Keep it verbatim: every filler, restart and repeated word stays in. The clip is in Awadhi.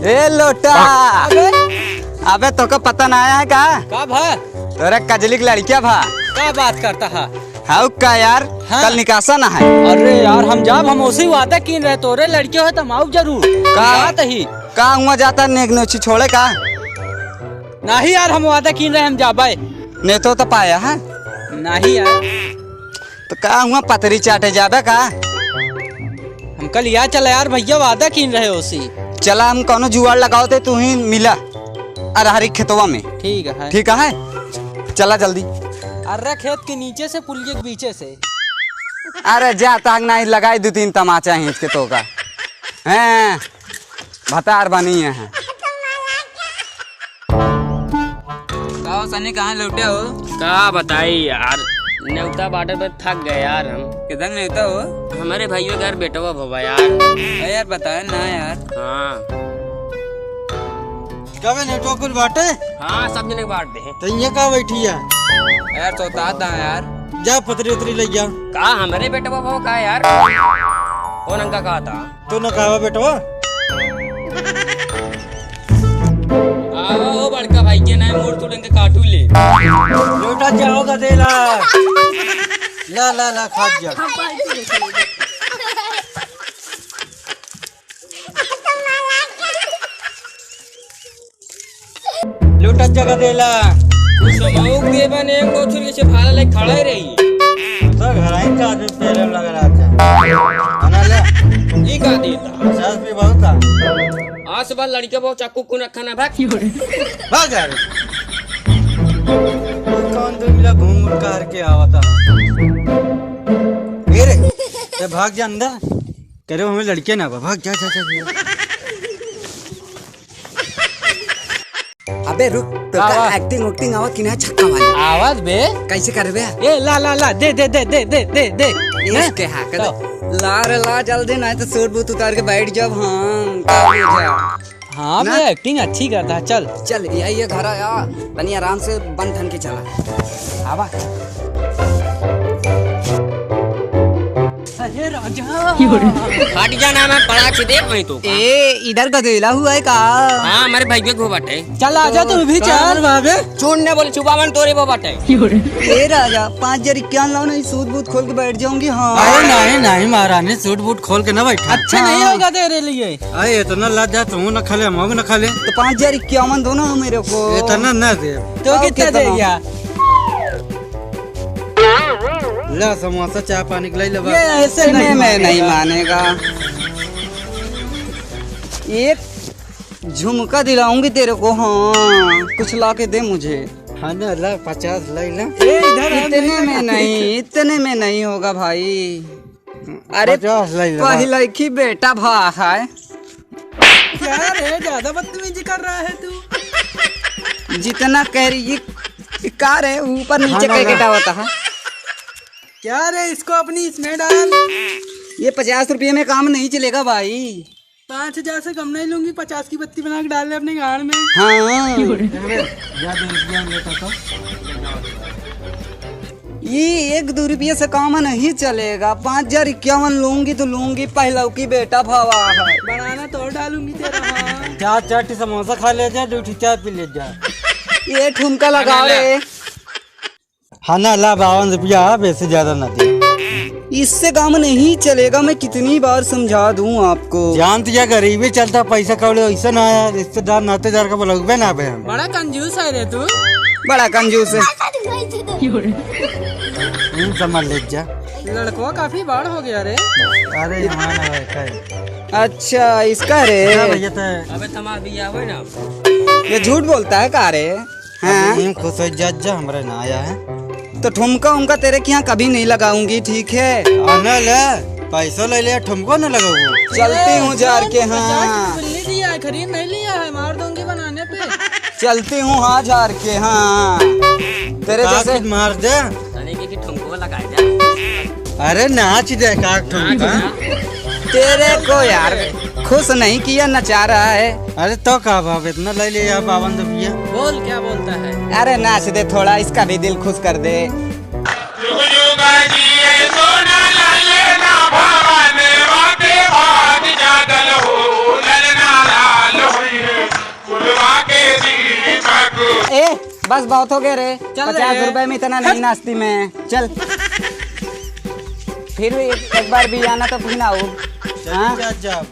ए लोटा। अबे। अबे तोका पता ना आया है का? का भा? तोरे कजली के लड़किया भा। का बात करता है? हाउ का यार? हाँ। कल निकासा ना है। अरे यार, हम जाब, हम उसी वादा कीन रहे, तोरे लड़कियों है तो हम आउब जरूर। का? बात ही। का हुआ जाता नेग नोची छोड़े का? नहीं यार, हम वादा कीन रहे, हम जाबे। नेतो तो पाया है? नहीं यार। तो का हुआ पतरी चाटे जाबे का? हम कल या चला यार, भैया वादा कीन रहे उसी। चला हम कौनो जुगाड़ लगाओ ते तू ही मिला अरहरी खेतवा में। ठीक है। ठीक है, चला जल्दी। अरे खेत के नीचे से पुलिये के पीछे से। अरे जा ताक ना लगाई दो तीन तमाचा ही इसके तो का। हैं, भतार बनी है। का हो सनी, कहाँ लौटे हो? का बताई यार, नेवता बाटे पर थक गए यार हम। किधर नेवता हो? हमारे भाइयों का यार बेटवा भवा यार। अरे यार बताया ना यार। हाँ। का बे नेटवा कुल बाटे? हाँ, सब जने बांट दे। तो ये का बैठी है? यार तो तात दा यार। जा पतरी उतरी ले जा। का हमारे बेटवा भवा का यार? कौन अंका कहा था? तू न कहवा बेटवा? आवा हो बड़का भाई के नाम मोड़ तोड़ के काटू ले। लोटा जाओगा देला। ला, ला, ला, खा जा। लोटा जगह देला। कुछ समाउक देबा ने, एक दो छुरी से भाला ले खड़ा ही रही। तो घर आई का आदमी पहले लग रहा था। बना ले। ई का देता? पचास भी बहुत था। आज से बाद लड़के बहुत चाकू कुन रखा ना भाग। भाग यार। कौन दो मिला घूम उड़ के आवता। ए रे, ए भाग जा अंदर। करे हमें लड़के ना बा, भाग जा, जा, जा, जा। अबे रुक, तो का का आवाज? Acting उक्टिंग आवत कि ना छक्का वाली? आवाज बे? कैसे करबे? ए, ला, ला, ला, दे, दे, दे। ये हैं? के हाँ, कर दे। तो? ला रे ला, जल्दी, नहीं तो सूट बूट उतार के बैठ जाब हम, का बुझा? हाँ, ना? बे, acting अच्छी करता है, चल। चल, ये, ये घर आया, तनी आराम से बन ठन के चला। आवा। अरे राजा। हट जा ना, मैं पड़ा छी देख वहीं तो का। ए, इधर गदेला हुआ है का? हाँ, हमारे भाई के घो बाटे। चल आजा तू भी तो चल। बाबे। चुन ने बोले छुपावन तोरे वो बाटे। ए राजा, पाँच हजार इक्यावन लाओ, नहीं सूट बूट खोल के बैठ जाऊंगी। हाँ। अरे नहीं, नहीं महारानी, सूट बूट खोल के ना बैठा। अच्छा नहीं हाँ। होगा तेरे लिए। अरे इतना लग जा, तू ना खा ले, हम ना खा ले। तो पाँच हजार इक्यावन दो ना मेरे को। इतना ना दे। तो और कितना कितना? दे गया? ला समोसा, चाय पानी के लाई ले बस। ये ऐसे इतने नहीं में नहीं मानेगा। मानेगा। एक झुमका दिलाऊंगी तेरे को, हाँ, कुछ ला के दे मुझे। हाँ ना, ला पचास लाई ला। ए, इधर आ, इतने नहीं में लगा। नहीं, इतने में नहीं होगा भाई। अरे, पचास लाई ला। पहले की बेटा भा है। क्या रे, ज्यादा बदतमीजी कर रहा है तू। जितना कह रही, ये का रे, ऊपर नीचे हाँ, कह ना, के ना। डालता है। क्या रे, इसको अपनी इसमें डाल। ये पचास रुपये में काम नहीं चलेगा भाई। पाँच हजार से कम नहीं लूंगी, पचास की बत्ती बना के डाल ले अपने गाड़ में। हाँ। अरे, या दो रुपया लेता तो। ये एक दो रुपये से काम नहीं चलेगा, पाँच हजार इक्यावन लूंगी तो लूंगी, पहलऊ की बेटा भावा है। बनाना तो और डालूंगी तेरा, हाँ। चार, चार ठी समोसा खा ले जा, दो ठी चाय पी ले जा। ये ठुमका लगाओ रे। हाँ ना, ला बावन रुपया, हाँ, वैसे ज्यादा ना दे। इससे काम नहीं चलेगा, मैं कितनी बार समझा दूं आपको। जानत या गरीबी चलता, पैसा कौड़ी ऐसा ना आया, रिश्तेदार नातेदार का बुलावे ना बे हम। बड़ा कंजूस है रे तू। बड़ा कंजूस है। इन समझ ले जा। लड़को काफी बड़ हो गया रे। अरे यहाँ ना है, का है? अच्छा, इसका रे। हाँ भैया, तो अबे तमा भी आवे ना। ये झूठ बोलता है का रे? हाँ। अबे यूं खुश हो जा, जा, हमरे ना आया है। तो ठुमका उमका तेरे के यहाँ कभी नहीं लगाऊंगी, ठीक है? अनल, पैसा ले ले, ठुमको न लगाऊंगी। चलती हूँ जार के, हाँ। पचास की गुल्ली दिया है, खरीद नहीं लिया है, मार दूंगी बनाने पे। चलती हूँ, हाँ, जार के, हाँ। तेरे काट जैसे मार दे। तने के, के ठुमको लगाए जा। अरे नाच दे का ठुमका। तेरे को यार खुश नहीं किया, नचा रहा है। अरे तो का भाव इतना ले लिया बावन रुपया? बोल, क्या बोलता है? अरे नाच दे थोड़ा, इसका भी दिल खुश कर दे। जुग जुग जिए सोना लाल ना भवाने वाके भाग जागल हो, ललना लाल होई। ए, बस बहुत हो गया रे। चल पचास रे। रुपए में इतना नहीं नाश्ती में। चल। फिर भी एक, एक बार भी आना तो पीना हो। चल, हाँ? जा, जा।